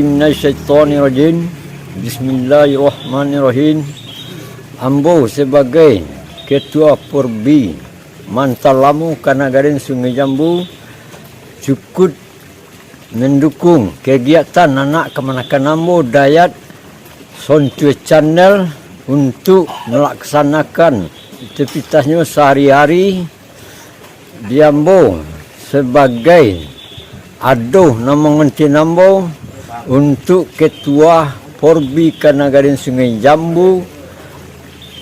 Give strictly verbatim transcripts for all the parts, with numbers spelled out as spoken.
Minasyaitonirrajim. Bismillahirrahmanirrahim. Ambo sabagai Ketua Porbi Mantap Lamo Kanagarin Sungai Jambu cukup mandukuang kagiatan anak kamanakan ambo Dayat Sontuo Channel untuak malaksanakan aktivitasnyo sahari-hari. Di ambo sabagai ado nan mangantian ambo untuak Ketua Porbi Kanagarin Sungai Jambu,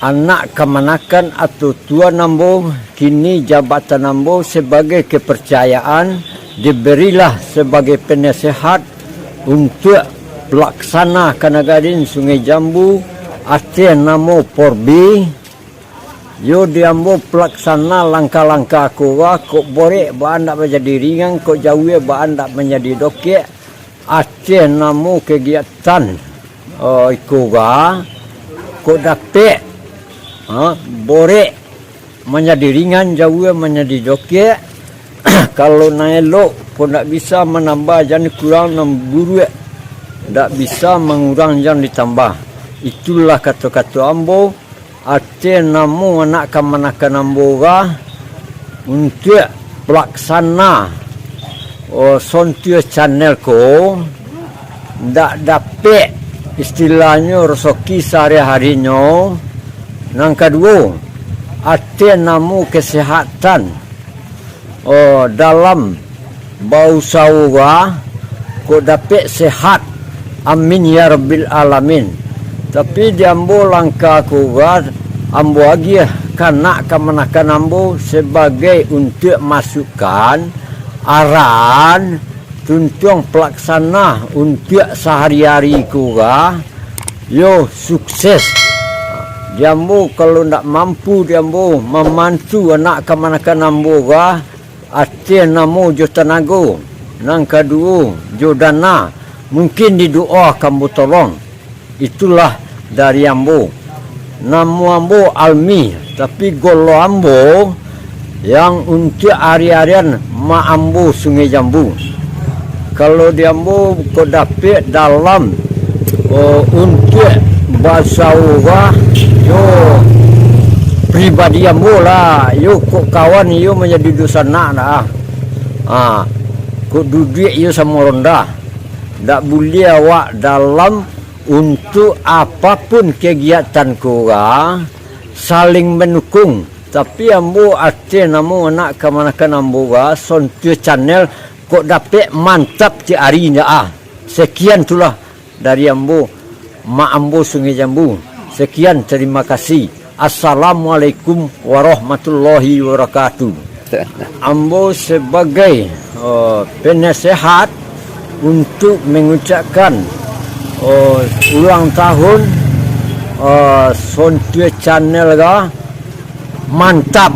anak kamanakan atau tuan ambo, kini jabatan ambo sabagai kaparcayaan dibarilah sabagai panasehat untuak palaksana Kanagarin Sungai Jambu ateh namo Porbi. Yo di ambo palaksana langkah-langkah ko ga, kok borek baa ndak manjadi ringan, kok jauah baa ndak manjadi dokek, ateh namo kagiatan, eh, iko ga, kok dapek, ha, borek manjadi ringan, jauah manjadi dokek, kalau nan elok, kok ndak bisa manambah jan dikurang, nan buruak ndak bisa mangurang jan ditambah. Itulah kato-kato ambo, ateh namo anak kamanakan ambo ga, untuak palaksana, oh, Sontuo Channel ko, ndak dapek istilahnyo rasoki sahari-harinyo. Nan kaduo, ateh namo kasehatan, oh, dalam bausaho ga, kok dapek sehat. Amin ya rabbil alamin. Tapi di ambo langkah ko ga, ambo agiah ka anak kamanakan ambo sabagai untuak masukan, arahan, tuntuang palaksana untuak sahari-hari ko ga, yo sukses. Di ambo kalau ndak mampu di ambo mambantu anak kamanakan ambo ga, ateh namo jo tanago, nan kaduo jo dana, mungkin didoa ka ambo tolong. Itulah dari ambo. Namo ambo Almi, tapi golo ambo yang untuak ari-arian mak ambo Sungai Jambu. Kalau di ambo kok dapek dalam, oh, untuak bausaho ga, yo pribadi ambo lah, yo kok kawan iyo manjadi dunsanak dah. Ha, kok duduak iyo samo rondah. Ndak buliah awak dalam untuak apapun kagiatan ko ga saling mandukuang. Tapi ambo ateh namo anak kamanakan ambo ga, Sontuo Channel, kok dapek mantap tiok ari ndak ah. Sekian tulah dari ambo, mak ambo Sungai Jambu. Sekian, terima kasih. Assalamualaikum warahmatullahi wabarakatuh. Ambo sabagai, eh, penasehat untuak mangucapkan, eh, ulang tahun, eh, Sontuo Channel ga mantap.